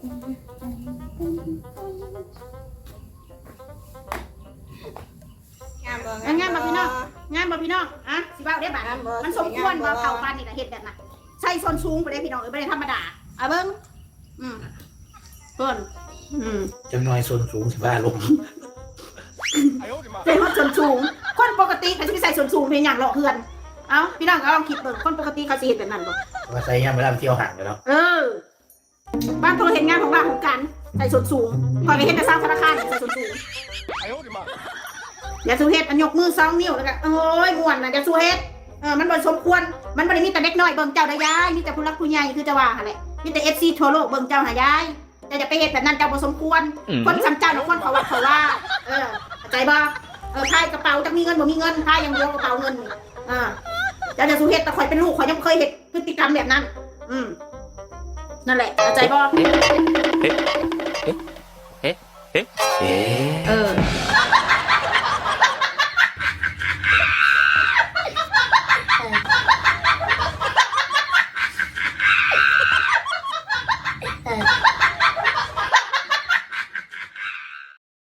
ງາມບໍ່? ງາມບໍ່ພີ່ນ້ອງ? ງາມບໍ່ພີ່ນ້ອງ? ອ່ະ ຊິເວົ້າເດ້ບາດນີ້ ງາມບໍ່? ມັນສົມຄວນບໍ່? ບ່າວເຖົ້າປານນີ້ລະເຮັດແບບນັ້ນ ໃສ່ສົ້ນສູງໄປເດ້ພີ່ນ້ອງເອີຍ ບໍ່ໄດ້ທຳມະດາ. ເອົາເບິ່ງ ອືມ ເພິ່ນ ອືມ ຈັກໜ່ອຍສົ້ນສູງຊິພາລົງ ໃສ່ຮອດສົ້ນສູງ. ຄົນປົກກະຕິເຂົາຊິໄປໃສ່ສົ້ນສູງເຮັດຫຍັງເລາະເຮືອນ? ເອົ້າ ພີ່ນ້ອງກໍລອງຄິດເບິ່ງ ຄົນປົກກະຕິເຂົາຊິເຮັດແບບນັ້ນບໍ່? ວ່າໃສ່ຍາມເວລາໄປທ່ຽວຫ້າງເນາະ. ເອີ ບາງຄົນເຮັດງານຂອງລາວຂອງກັນ ໃສ່ສົ້ນສູງ ຂ້ອຍກໍເຫັນແຕ່ຊາວທະນາຄານໃສ່ສົ້ນສູງ. ຢ່າສູ່ເຮັດ ອັນຍົກມືສອງນິ້ວ ແລ້ວກໍ ໂອ້ຍ ມ່ວນນະ ຢ່າສູ່ເຮັດ. ເອີ ມັນບໍ່ສົມຄວນ ມັນບໍ່ໄດ້ມີແຕ່ເດັກນ້ອຍເບິ່ງເຈົ້າໃດຍາຍ ມີແຕ່ຜູ້ຫຼັກຜູ້ໃຫຍ່ຄືເຈົ້າວ່າຫັ້ນແຫຼະ ມີແຕ່ເອັຟຊີທົ່ວໂລກເບິ່ງເຈົ້າຫັ້ນຍາຍ. ເຈົ້າຢ່າໄປເຮັດແບບນັ້ນ ເຈົ້າບໍ່ສົມຄວນ. ອືມ ຄົນສ່ຳເຈົ້ານະຄວນເຂົາວັດເຂົາວາ. ເອີ ເຂົ້າໃຈບໍ່? ເອີ ພາຍກະເປົາ ຈັກມີເງິນບໍ່ມີເງິນ ພາຍຢ່າງດຽວກະເປົາເງິນນີ້. ເອີ ເຈົ້າຢ່າສູ່ເຮັດ ແຕ່ຂ້ອຍເປັນລູກ ຂ້ອຍຍັງບໍ່ເຄີຍເຮັດ ພຶດຕິກຳແບບນັ້ນ. ອືມ ນັ້ນແຫຼະ ເຂົ້າໃຈບໍ່? ເອີ